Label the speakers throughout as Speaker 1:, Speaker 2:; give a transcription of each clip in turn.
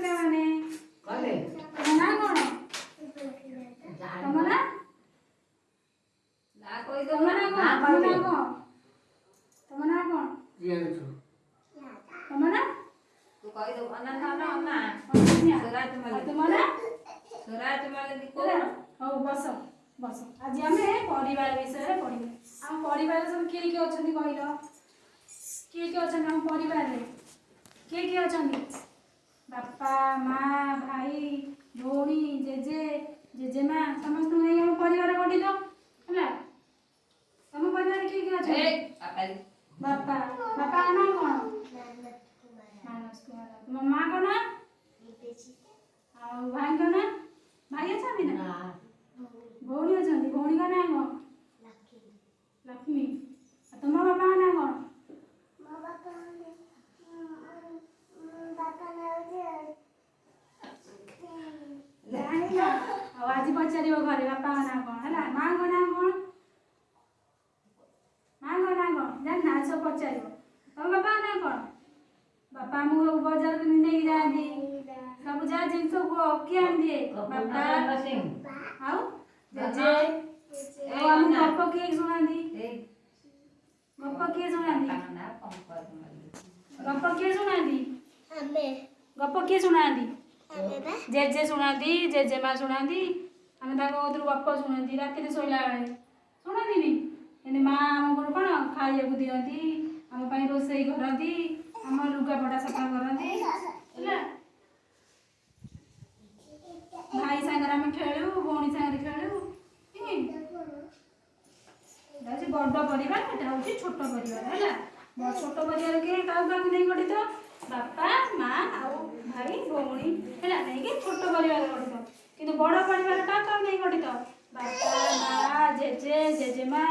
Speaker 1: ପିଲାମାନେ।
Speaker 2: କଲେ।
Speaker 1: ତମ ନାଁ କଣ? ତମ ନାଁ?
Speaker 3: ନା କହିଦଉ।
Speaker 1: ତମ ନାଁ କଣ? ତମ ନାଁ କଣ? ତମ ନାଁ କଣ?
Speaker 2: ଜାଣିଛୁ।
Speaker 1: ତମ ନାଁ?
Speaker 3: ତୁ କହିଦବୁ ନା ନା ନା ନା।
Speaker 1: ଅନନ୍ୟା।
Speaker 3: ସୁରାଜ
Speaker 1: ଆଉ
Speaker 3: ମଲ୍ଲିକ।
Speaker 1: ତୁମ ନାଁ?
Speaker 3: ସୁରାଜ ମଲ୍ଲିକ।
Speaker 1: ହେଲା।
Speaker 3: କହୁନ।
Speaker 1: ହଉ, ବସ ବସ। ଆଜି ଆମେ ପରିବାର ବିଷୟରେ ପଢିବା। ଆମ ପରିବାରରେ ସବୁ କିଏ କିଏ ଅଛନ୍ତି କହିଲ? କିଏ କିଏ ଅଛନ୍ତି ଆମ ପରିବାରରେ? କିଏ କିଏ ଅଛନ୍ତି? ବାପା, ମା, ଭାଇ, ଭଉଣୀ, ଜେଜେ, ଜେଜେମା, ସମସ୍ତଙ୍କୁ ନେଇ ଆମ ପରିବାର ଗଠିତ। ହେଲା? ତମ ପରିବାରରେ କିଏ କିଏ ଅଛନ୍ତି?
Speaker 3: ଏ ବାପା।
Speaker 1: ବାପା। ବାପାଙ୍କ ନାଁ କଣ? ମାନସ କୁମାର। ତୁମ ମାଙ୍କ ନାଁ? ଆଉ ଭାଇଙ୍କ ନାଁ? ଭାଇ ଅଛନ୍ତି ନା?
Speaker 2: ନା।
Speaker 1: ଭଉଣୀ ଅଛନ୍ତି। ଭଉଣୀଙ୍କ ନାଁ କଣ? ଲକ୍ଷ୍ମୀ। ଆଉ ତୁମ ବାପାଙ୍କ ନାଁ କଣ?
Speaker 4: ମୋ ବାପା ବାପା ନାଁ
Speaker 1: ଜାଣିନ? ଆଉ ଆଜି ପଚାରିବ ଘରେ ବାପାଙ୍କ ନାଁ କଣ। ହେଲା? ମାଙ୍କ ନାଁ କଣ? ମାଙ୍କ ନାଁ କଣ ଜାଣିନ? ଆଜି ସବୁ ପଚାରିବ। ତମ ବାପାଙ୍କ ନାଁ କଣ? ବାପା ଆମକୁ ବଜାରକୁ ନେଇକି ଯାଆନ୍ତି। ସବୁ ଯାହା ଜିନିଷ କୁହ, କିଏ ଆଣିଦିଏ? ବାପା।
Speaker 2: ସିଂ।
Speaker 1: ଆଉ ଜେଜେ। ଆଉ ଆମକୁ ଗପ କିଏ ଶୁଣାନ୍ତି?
Speaker 3: ଏଇ।
Speaker 1: ଗପ କିଏ ଶୁଣାନ୍ତି?
Speaker 3: ବାପାଙ୍କ ନାଁ ପଙ୍କଜ ମଲ୍ଲିକ।
Speaker 1: ଗପ କିଏ ଶୁଣାନ୍ତି?
Speaker 4: ଆମେ।
Speaker 1: ଗପ କିଏ ଶୁଣାନ୍ତି?
Speaker 4: ଆମେ ବା।
Speaker 1: ଜେଜେ ଶୁଣାନ୍ତି, ଜେଜେମା ଶୁଣାନ୍ତି। ଆମେ ତାଙ୍କ କତିରୁ ଗପ ଶୁଣନ୍ତି ରାତିରେ ଶୋଇଲା ବେଳେ। ଶୁଣନ୍ତିନି? ଏମିତି ମା ଆମକୁ କ'ଣ ଖାଇବାକୁ ଦିଅନ୍ତି, ଆମ ପାଇଁ ରୋଷେଇ କରନ୍ତି, ଆମ ଲୁଗାପଟା ସଫା କରନ୍ତି। ହେଲା? ଭାଇ ସାଙ୍ଗରେ ଆମେ ଖେଳୁ, ଭଉଣୀ ସାଙ୍ଗରେ ଖେଳୁ। ଏଇଟା ହଉଛି ବଡ଼ ପରିବାର, ଏଟା ହଉଛି ଛୋଟ ପରିବାର। ହେଲା? ଛୋଟ ପରିବାର କିଏ, କାହାକୁ କାହାକୁ ନେଇ ଗଠିତ? ବାପା, ମା ଆଉ ଭାଇ ଭଉଣୀ, ହେଲା, ନେଇକି ଛୋଟ ପରିବାର ଗଠିତ। କିନ୍ତୁ ବଡ଼ ପରିବାର କାହା କାହାକୁ ନେଇ ଗଠିତ? ବାପା, ମା, ଜେଜେ, ଜେଜେମା,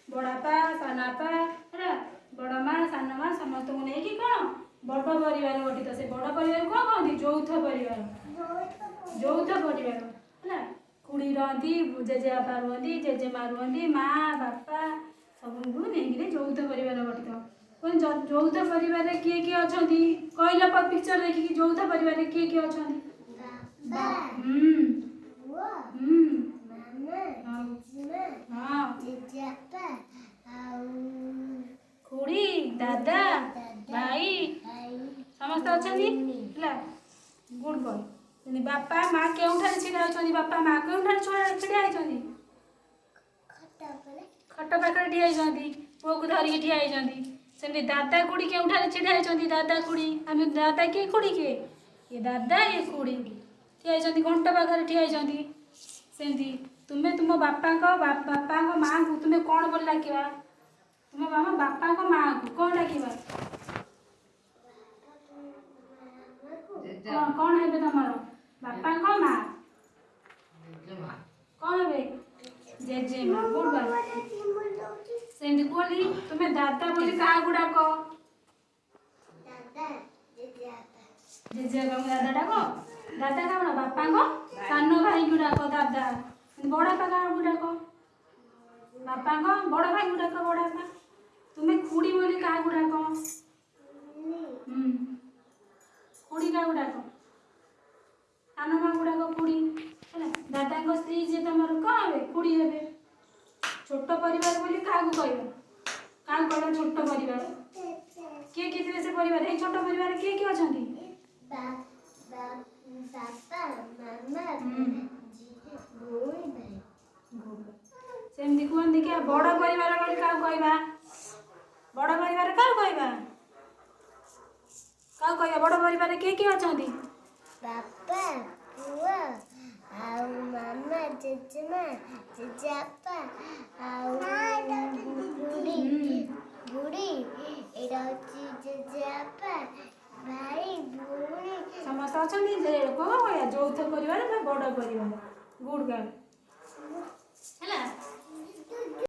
Speaker 1: ବଡ଼ବାପା, ସାନବାପା, ହେଲା, ବଡ଼ ମା, ସାନ ମା, ସମସ୍ତଙ୍କୁ ନେଇକି କ'ଣ ବଡ଼ ପରିବାର ଗଠିତ। ସେ ବଡ଼ ପରିବାର କ'ଣ କହନ୍ତି? ଯୌଥ ପରିବାର। ଯୌଥ ପରିବାର। ହେଲା? ଖୁଡ଼ି ରହନ୍ତି, ଜେଜେବାପା ରୁହନ୍ତି, ଜେଜେମା ରୁହନ୍ତି, ମା, ବାପା ସବୁଙ୍କୁ ନେଇକିରି ଯୌଥ ପରିବାର ଗଠିତ। ପୁଣି ଯୌଥ ପରିବାରରେ କିଏ କିଏ ଅଛନ୍ତି କହିଲ? ପିକ୍ଚର ଦେଖିକି ଯୌଥ ପରିବାରରେ କିଏ କିଏ ଅଛନ୍ତି?
Speaker 4: ବାପା, ପୁଅ, ମାମା, ଜେଜେମା, ଜେଜେବାପା ଆଉ
Speaker 1: ଖୁଡ଼ି, ଦାଦା, ଭାଇ।
Speaker 4: ଭାଇ।
Speaker 1: ସମସ୍ତେ ଅଛନ୍ତି। ହେଲା? Good boy. ବାପା ମା କେଉଁଠାରେ ଛିଡ଼ା ହେଇଛନ୍ତି? ବାପା ମା କେଉଁଠାରେ ଛିଡ଼ା ହେଇଛନ୍ତି?
Speaker 4: ଖଟ ଉପରେ।
Speaker 1: ଖଟ ପାଖରେ ଠିଆ ହେଇଛନ୍ତି, ପୁଅକୁ ଧରିକି ଠିଆ ହେଇଛନ୍ତି। ସେମିତି ଦାଦା ଖୁଡ଼ି କେଉଁଠାରେ ଛିଡ଼ା ହେଇଛନ୍ତି? ଦାଦା ଖୁଡ଼ି, ଆମେ ଦାଦା କିଏ, ଖୁଡ଼ି କିଏ? ଇଏ ଦାଦା, ଇଏ ଖୁଡ଼ି ଠିଆ ହେଇଛନ୍ତି, ଘଣ୍ଟ ପାଖରେ ଠିଆ ହେଇଛନ୍ତି। ସେମିତି ତୁମେ ତୁମ ବାପାଙ୍କ ମାଆଙ୍କୁ ତୁମେ କ'ଣ ବୋଲି ଡାକିବା? ତୁମ ବାବା ବାପାଙ୍କ ମାଆଙ୍କୁ କ'ଣ ଡାକିବା?
Speaker 3: ଜେଜେ।
Speaker 1: କ'ଣ କ'ଣ ହେବେ ତମର ବାପାଙ୍କ ମା?
Speaker 2: ଜେଜେମା।
Speaker 1: କ'ଣ ହେବେ? ଜେଜେମା। Good boy. ସେମିତି କୁହଲି, ତୁମେ ଦାଦା ବୋଲି କାହାକୁ ଡାକ?
Speaker 4: ଦାଦା, ଜେଜେବାପା।
Speaker 1: ଜେଜେବାପାଙ୍କୁ ଦାଦା ଡାକ। ଦାଦା କାରଣ ବାପାଙ୍କ ସାନ ଭାଇଙ୍କୁ ଡାକ ଦାଦା। ବଡ଼ବାପା କାହାକୁ ଡାକ? ବାପାଙ୍କ ବଡ଼ ଭାଇଙ୍କୁ ଡାକ ବଡ଼ବାପା। ତୁମେ ଖୁଡ଼ି ବୋଲି କାହାକୁ ଡାକ? ଖୁଡ଼ି କାହାକୁ ଡାକ? ସାନ ମାଙ୍କୁ ଡାକ ଖୁଡ଼ି। ହେଲା? ଦାଦାଙ୍କ ସ୍ତ୍ରୀ ଯିଏ ତମର କ'ଣ ହେବେ? ଖୁଡ଼ି ହେବେ। ଛୋଟ ପରିବାର ବୋଲି କାହାକୁ କହିବ? କାହାକୁ କହିବ ଛୋଟ ପରିବାର? କିଏ କିଏ ଥିବେ ସେ ପରିବାର? ଏଇ ଛୋଟ ପରିବାରରେ କିଏ କିଏ ଅଛନ୍ତି?
Speaker 4: ବାପା, ମାମା, ଭଉଣୀ, ଭାଇ।
Speaker 1: ସେମିତି କୁହନ୍ତି କି ବଡ଼ ପରିବାର ବୋଲି କାହାକୁ କହିବା? ବଡ଼ ପରିବାର କାହାକୁ କହିବା? କାହାକୁ କହିବା? ବଡ଼ ପରିବାରରେ କିଏ କିଏ ଅଛନ୍ତି?
Speaker 4: ବାପା, ପୁଅ ଆଉ ମାମା, ଜେଜେମା, ଜେଜେବାପା ଆଉ ବୁଢ଼ୀ ବୁଢ଼ୀ। ଏଇଟା ହଉଛି ଜେଜେବାପା, ଭାଇ, ଭଉଣୀ।
Speaker 1: ସମସ୍ତେ ଅଛନ୍ତି। ଯେ କଣ କହିବା? ଯୌଥ ପରିବାର ବା ବଡ଼ ପରିବାର। Good girl.